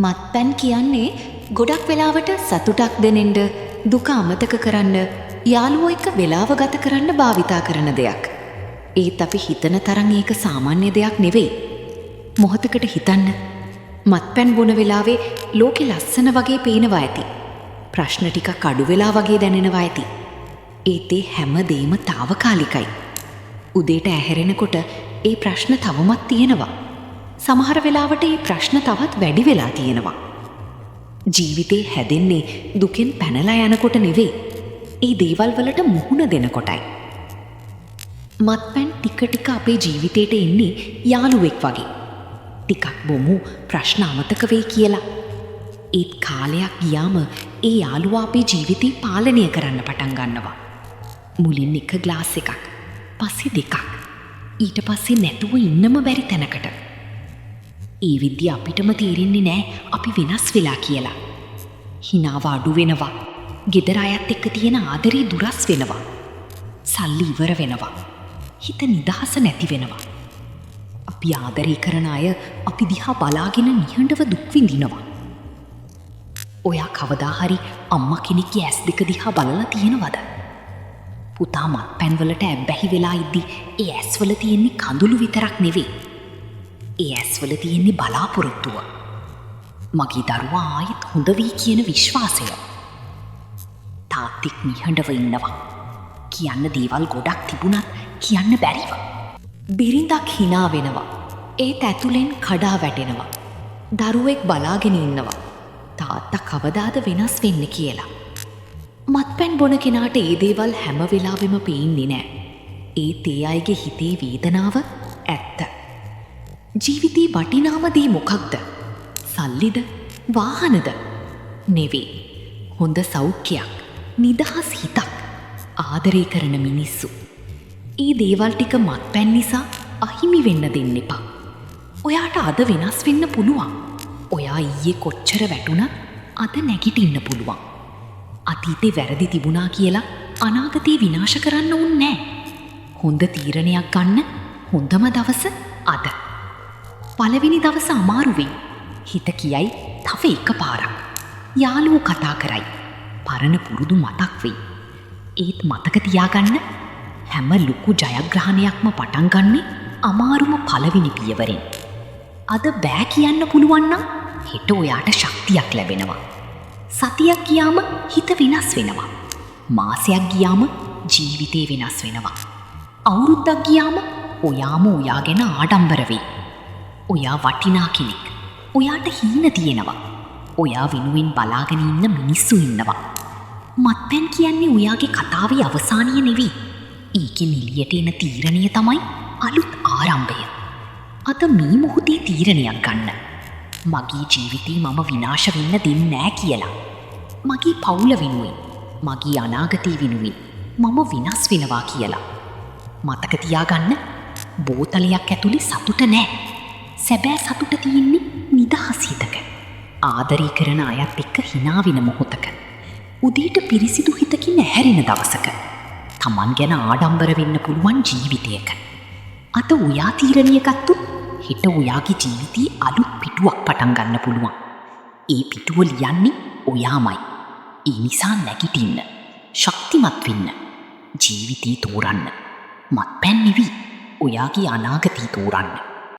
මත්පැන් කියන්නේ ගොඩක් වෙලාවට සතුටක් දෙනෙන්න, දුක අමතක කරන්න, යාළුවෝ එක්ක වෙලාව ගත කරන්න භාවිතා කරන දෙයක්. ඒත් අපි හිතන තරම් ඒක සාමාන්‍ය දෙයක් නෙවෙයි. මොහොතකට හිතන්න. මත්පැන් බොන වෙලාවේ ලෝකෙ ලස්සන වගේ පේනවා ඇති. ප්‍රශ්න ටිකක් අඩු වෙලා වගේ දැනෙනවා ඇති. ඒත් ඒ හැම දෙයක්ම තාවකාලිකයි. උදේට ඇහැරෙනකොට ඒ ප්‍රශ්න තවමත් තියෙනවා. සමහර වෙලාවට ඒ ප්‍රශ්න තවත් වැඩි වෙලා තියෙනවා. ජීවිතේ හැදෙන්නේ දුකෙන් පැනලා යනකොට නෙවෙයි. ඒ දේවල් වලට මුහුණ දෙනකොටයි. මත්පැන් ටික ටික අපේ ජීවිතේට එන්නේ යාළුවෙක් වගේ. ටිකක් බොමු, ප්‍රශ්න අමතක වෙයි කියලා. ඒත් කාලයක් ගියාම ඒ යාළුවා අපේ ජීවිතේ පාලනය කරන්න පටන් ගන්නවා. මුලින් එක ග්ලාස් එකක්, පස්සේ දෙකක්. ඊට පස්සේ නැතුව ඉන්නම බැරි තැනකට. ඒ විදිය අපිටම තේරෙන්නේ නෑ අපි වෙනස් වෙලා කියලා. හිනාව අඩු වෙනවා. ගෙදර අයත් එක්ක තියෙන ආදරේ දුරස් වෙනවා. සල්ලි ඉවර වෙනවා. හිත නිදහස නැති වෙනවා. අපි ආදරේ කරන අය අපි දිහා බලාගෙන නිහඬව දුක් විඳිනවා. ඔයා කවදා හරි අම්මා කෙනෙක්ගේ ඇස් දෙක දිහා බලලා තියෙනවද? පුතා මත්පැන් වලට ඇබ්බැහි වෙලා ඉද්දි ඒ ඇස්වල තියෙන්නේ කඳුළු විතරක් නෙවෙයි. ඒ ඇස්වල තියෙන්නේ බලාපොරොත්තුව. මගේ දරුවා ආයෙත් හොඳ වෙයි කියන විශ්වාසය. තාත්තෙක් නිහඬව ඉන්නවා. කියන්න දේවල් ගොඩක් තිබුණත් කියන්න බැරිව. බිරිඳක් හිනා වෙනවා. ඒත් ඇතුලෙන් කඩා වැටෙනවා. දරුවෙක් බලාගෙන ඉන්නවා. තාත්තා කවදාද වෙනස් වෙන්නේ කියලා. මත්පැන් බොන කෙනාට ඒ දේවල් හැම වෙලාවෙම පේන්නේ නෑ. ඒත් ඒ අයගේ හිතේ වේදනාව ඇත්ත. ජීවිතේ වටිනාම දේ මොකක්ද? සල්ලිද? වාහනද? නෙවෙයි. හොඳ සෞඛ්‍යයක්, නිදහස් හිතක්, ආදරේ කරන මිනිස්සු. ඒ දේවල් ටික මත්පැන් නිසා අහිමි වෙන්න දෙන්න එපා. ඔයාට අද වෙනස් වෙන්න පුළුවන්. ඔයා ඊයේ කොච්චර වැටුණත් අද නැගිටින්න පුළුවන්. අතීතේ වැරදි තිබුණා කියලා අනාගතේ විනාශ කරන්න ඕනේ නෑ. හොඳ තීරණයක් ගන්න හොඳම දවස අද. පළවෙනි දවස අමාරු වෙයි. හිත කියයි තව එක පාරක්. යාළුවෝ කතා කරයි. පරණ පුරුදු මතක් වෙයි. ඒත් මතක තියාගන්න, හැම ලොකු ජයග්‍රහණයක්ම පටන් ගන්නෙ අමාරුම පළවෙනි පියවරෙන්. අද බෑ කියන්න පුළුවන් නම් හෙට ඔයාට ශක්තියක් ලැබෙනවා. සතියක් ගියාම හිත වෙනස් වෙනවා. මාසයක් ගියාම ජීවිතේ වෙනස් වෙනවා. අවුරුද්දක් ගියාම ඔයාම ඔයා ගැන ආඩම්බර වෙයි. ඔයා වටිනා කෙනෙක්. ඔයාට හීන තියෙනවා. ඔයා වෙනුවෙන් බලාගෙන ඉන්න මිනිස්සු ඉන්නවා. මත්පැන් කියන්නේ ඔයාගේ කතාවේ අවසානය නෙවෙයි. ඒකෙන් එළියට එන තීරණය තමයි අලුත් ආරම්භය. අද මේ මොහොතේ තීරණයක් ගන්න. මගේ ජීවිතේ මම විනාශ වෙන්න දෙන්නේ නෑ කියලා. මගේ පවුල වෙනුවෙන්, මගේ අනාගතය වෙනුවෙන් මම වෙනස් වෙනවා කියලා. මතක තියාගන්න, බෝතලයක් ඇතුලේ සතුට නෑ. සැබෑ සතුට තියෙන්නේ නිදහස් හිතක. ආදරය කරන අයත් එක්ක හිනා වෙන මොහොතක. උදේට පිරිසිදු හිතකින් ඇහැරෙන දවසක. තමන් ගැන ආඩම්බර වෙන්න පුළුවන් ජීවිතයක. අද ඔයා තීරණය ගත්තොත් හෙට ඔයාගේ ජීවිතයේ අලුත් පිටුවක් පටන් ගන්න පුළුවන්. ඒ පිටුව ලියන්නේ ඔයාමයි. ඒ නිසා නැගිටින්න. ශක්තිමත් වෙන්න. ජීවිතේ තෝරන්න. මත්පැන් නෙවෙයි. ඔයාගේ අනාගතය තෝරන්න.